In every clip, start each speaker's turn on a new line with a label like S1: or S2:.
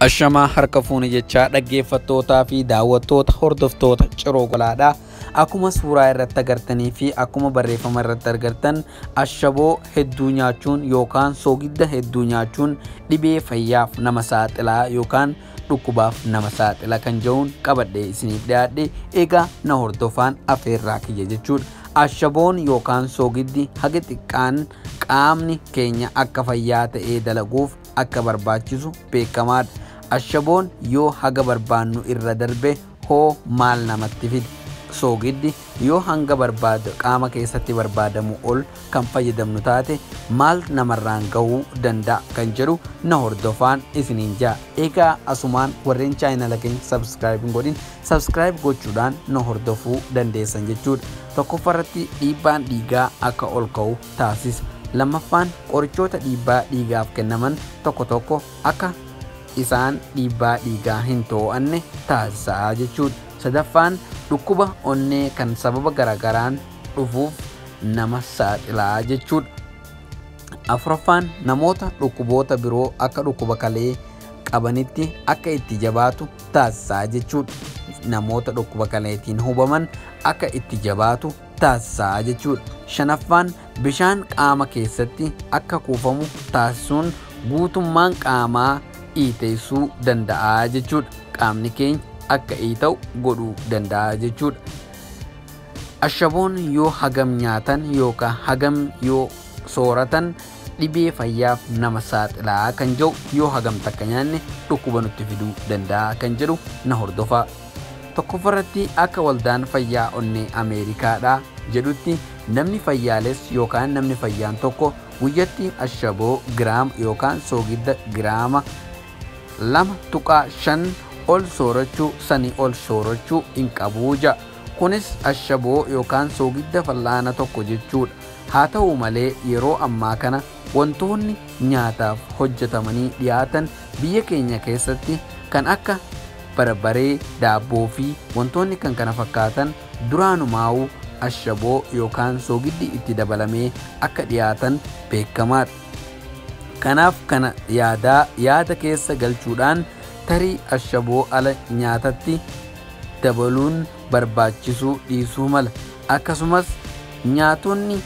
S1: Ashamaa harka fuune jechaa dhaggeeffattootaa fi daawwattoota hordoftoota Ciroo Golaadhaa. Akkuma suuraa irratti agartanii fi akkuma barreeffama irratti argartan, ashaboo hedduu nyaachuun yookaan soogidda hedduu nyaachuun dhibee fayyaaf nama saaxilaa yookaan dhukkubaaf nama saaxila kan jedhuun qabadhee isiniif dhiyaadhe. Egaa na hordofaan afeerraa kiyya jechuudha. Ashaboon yookaan soogiddi haga xiqqaan qaamni keenya akka fayyaa ta'ee dalaguuf akka barbaachisu beekamaadha. Ashaboon yoo haga barbaannu irra darbe hoo maal namatti fida? Soogiddi yoo hanga barbaadu qaama keessatti barbaadamu ol kan fayyadamnu taate maal namarraan gahuu danda'a kan jedhu na hordofaan isiniin ja'a. Egaa asumaan warreen chaayinala keenya subscribe hin godhin subscribe gochuudhaan na hordofuu dandeessan jechuudha. Tokkoffaarratti dhiibbaan dhiigaa akka ol ka'u taasisa. Lammaffaan qorichoota dhiibbaa dhiigaaf kennaman tokko tokko akka isaan dhiibbaa dhiigaa hin to'anne taasisaa jechuudha. Sadaffaan dhukkuba onnee kan sababa garagaraan dhufuuf nama saaxilaa jechuudha. Afuraffaan namoota dhukkuboota biroo akka dhukkuba kalee qabanitti akka itti jabaatu taasisaa jechuudha. Namoota dhukkuba kaleetiin hubaman akka itti jabaatu taasisaa jechuudha. Shanaffaan bishaan qaama keessatti akka kuufamu taasisuun guutummaan qaamaa dhiiteessuu danda'a jechuudha. Qaamni keenya akka dhiita'u godhuu danda'a jechuudha. Ashaboon yoo hagam nyaatan yookaan hagam yoo sooratan dhibee fayyaaf nama saaxilaa kan jedhu, yoo hagam takka nyaanne dhukkuba nutti fiduu danda'a kan jedhu na hordofaa. Tokkoffaarratti akka waldaan fayyaa onnee Ameerikaadhaa jedhutti, namni fayyaales yookaan namni fayyaan tokko guyyatti ashaboo giraama yookaan soogidda giraama 2.5 ol soorachuu, sanii ol soorachuu hin qabuu ja'a. Kunis ashaboo yookaan soogidda fal'aana tokko jechuudha. Haa ta'u malee yeroo ammaa kana wantoonni nyaataaf hojjetamanii dhiyaatan biyya keenya keessatti kan akka barbaree, daabboo fi wantoonni kan kana fakkaatan duraanumaa'uu ashaboo yookaan soogiddi itti dabalamee akka dhiyaatan beekamaadha. Kanaaf kana yaada keessa galchuudhaan tarii ashaboo ala nyaatatti dabaluun barbaachisuu dhiisuu mala. Akkasumas nyaatonni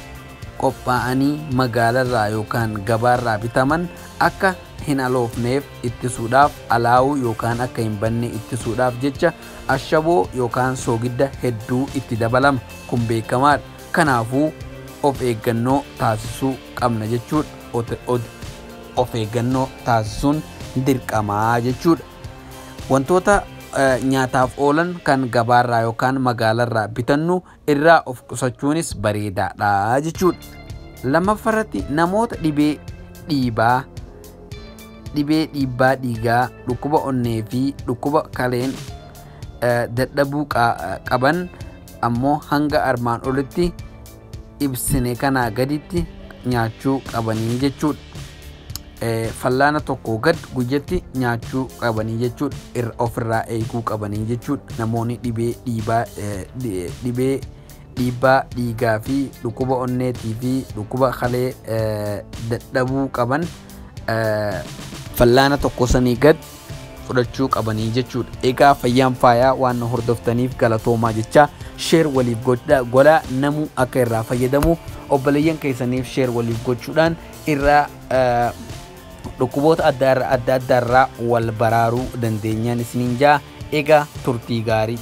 S1: qophaa'anii magaalarraa yookaan gabaarraa bitaman akka hin aloofneef ittisuudhaaf, alaa'uu yookaan akka hin banne ittisuudhaaf jecha ashaboo yookaan soogidda hedduu itti dabalama. Kun beekamaadha. Kanaafuu of eeggannoo taasisuu qabna jechuudha. Of eeggannoo taasisuun dirqamaa jechuudha. Wantoota nyaataaf oolan kan gabaarraa yookaan magaalarraa bitannu irraa of qusachuunis bareedaadha jechuudha. Lammaffaarratti namoota dhibee dhiibbaa dhiigaa, dhukkuba onnee fi dhukkuba kaleen dadhabuu qaban ammoo hanga armaan olitti ibsine kanaa gaditti nyaachuu qabanii jechuudha. Fallaana tokko gad guyyatti nyaachuu qabanii jechuudha. Ofirraa eeguu qabanii jechuudha. Namoonni dhibee dhiibbaa dhiigaa fi dhukkuba onneetii fi dhukkuba kalee dadhabuu qaban fallaana tokko sanii gad fudhachuu qabanii jechuudha. Egaa fayyaan faayaa, waan nu hordoftaniif galatoomaa jecha share waliif godhaa, namuu akka irraa fayyadamu obboleeyyan keessaniif share waliif gochuudhaan irraa dhukkuboota adda adda addaarraa wal baraaruu dandeenyaan isiniin jaa. Egaa turtii gaarii.